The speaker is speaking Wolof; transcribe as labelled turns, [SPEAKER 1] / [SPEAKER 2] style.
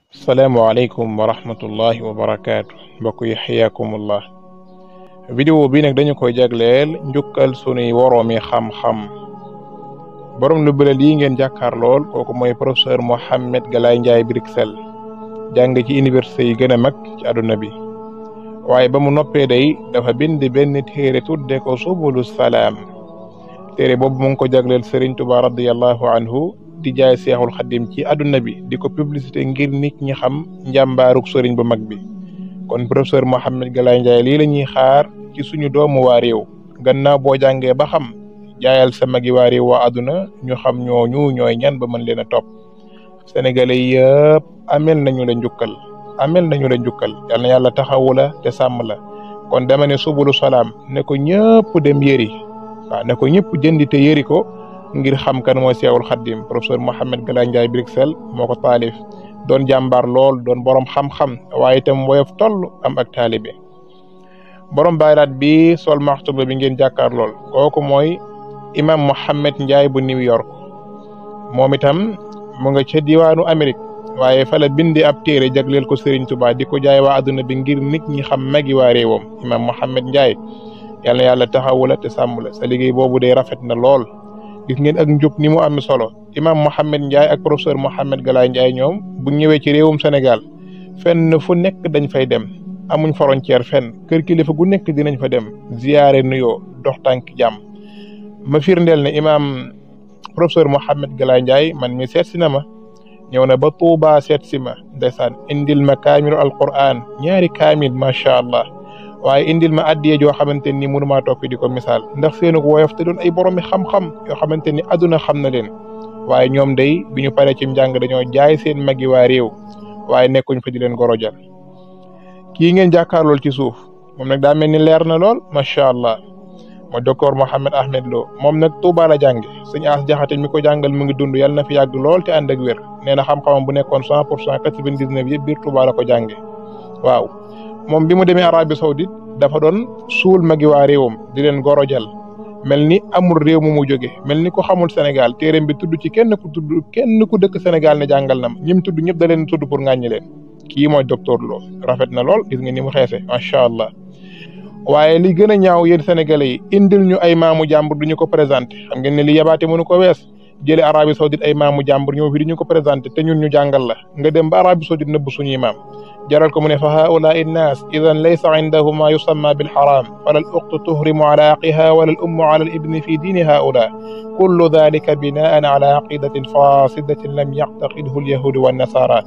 [SPEAKER 1] salaamualeykum wa rahmatullahi wa barakaatu mbokk yi xiyaakumullah. vidéo bi nag dañu koy jagleel njukkal sunuy woroomi xam-xam. borom lu bële lii ngeen jàkkaar lool kooku mooy professeur Mouhamed Galaye Ndiaye Bruxelles jàng ci université yi gën a mag ci àdduna bi. waaye ba mu noppee day dafa bind benn téere tudde ko subulu salaam. téere boobu mu ngi ko jagleel Serigne Touba radiyallahu anhu di jaay seexul xaddim ci àdduna bi di ko publicité ngir nit ñi xam njàmbaaruk sëriñ bu mag bi. kon professeur Mouhamed Galaye Ndiaye lii la ñuy xaar ci suñu doomu waa réew gannaaw boo jàngee ba xam jaayal sa magi waa réew waa àdduna ñu xam ñooñu ñooy ñan ba mën leen a topp. sénégalais yëpp amel nañu la njukkal yal na yàlla taxawu la te sàmm la. kon dama ne subulu salaam ne ko ñëpp dem yëri waaw ne ko ñëpp jëndi te yëri ko ngir xam kan mooy seexul xaddim. professeur Mouhamed Galaye Ndiaye Bruxelles moo ko taalif doon jàmbaar lool doon borom xam-xam waaye itam woyof toll am ak taalibe. borom baylaat bi sol maxtuba bi ngeen jàkkaar lool kooku mooy imam Mouhamed Ndiaye bu New York. moom itam mu nga ca diwaanu Amérique waaye fa la bindi ab téere jagleel ko Serigne Touba di ko jaay waa adduna bi ngir nit ñi xam magi waa réewam. imam Mouhamed Ndiaye yal na yàlla taxawu la te sàmm la sa liggéey boobu day rafet na lool. gis ngeen ak njub ni mu am solo. imam Mouhamed Ndiaye ak professeur Mouhamed Galaye Ndiaye ñoom bu ñëwee ci réewum Sénégal fenn fu nekk dañ fay dem amuñ frontière fenn kër kilifa gu nekk dinañ fa dem ziyaare nuyoo dox tànk jàmm. ma firndeel ne imam professeur Mouhamed Galaye Ndiaye man mi seet si na ma ñëw na ba Touba seet si ma ndeysaan indil ma kaamilu alquran ñaari kaamil macha allah. waaye indil ma addiye joo xamante ni mënumaa toog fi di ko misaal ndax seenu woyof te doon ay boromi xam-xam yoo xamante ni àdduna xam na leen. waaye ñoom day bi ñu paree ci njàng dañoo jaay seen magi waa réew waaye nekkuñ fa di leen gorojal. kii ngeen jàkkaarlool ci suuf moom nag daa mel ni leer na lool macha allah mooy docteur Mohamed Ahmed Lo. moom nag Touba la jànge sëñ As Jaxate mi ko jàngal mu ngi dund yàlla na fi yàgg lool te ànd ak wér. nee na xam-xamam bu nekkoon 100% 99 yëpp biir Touba la ko jànge waaw. moom bi mu demee Arabie Saoudite dafa doon suul magi waa réewam di leen gorojal mel ni amul réew mu jóge mel ni ko xamul Sénégal téereem bi tudd ci kenn ku dëkk Sénégal ne jàngal na ma ñim tudd ñëpp da leen tudd pour ŋàññi leen. kii mooy docteur Lo rafet na lool gis nga ni mu xeese macha allah. waaye li gën a ñaaw yéen sénégalais yi indil ñu ay maamu jàmbur du ñu ko présenté xam ngeen ne li yabaate mënu ko wees jëlee Arabie Saoudite ay maamu jàmbur ñëw fi di ñu ko présenté te ñun ñu jàngal la nga dem ba Arabie Saoudite nëbb suñuy maam. jaral ko mu ne fa haulaai nnaas idan laysa indahu ma yusamma bilxaram fala al uxtu tuhrimu ala aqiha wala al ummu ala al ibni fi diini haula kullu dalika binaan ala aqidatin fasidatin lam yactaqidhu alyahudu wannasara.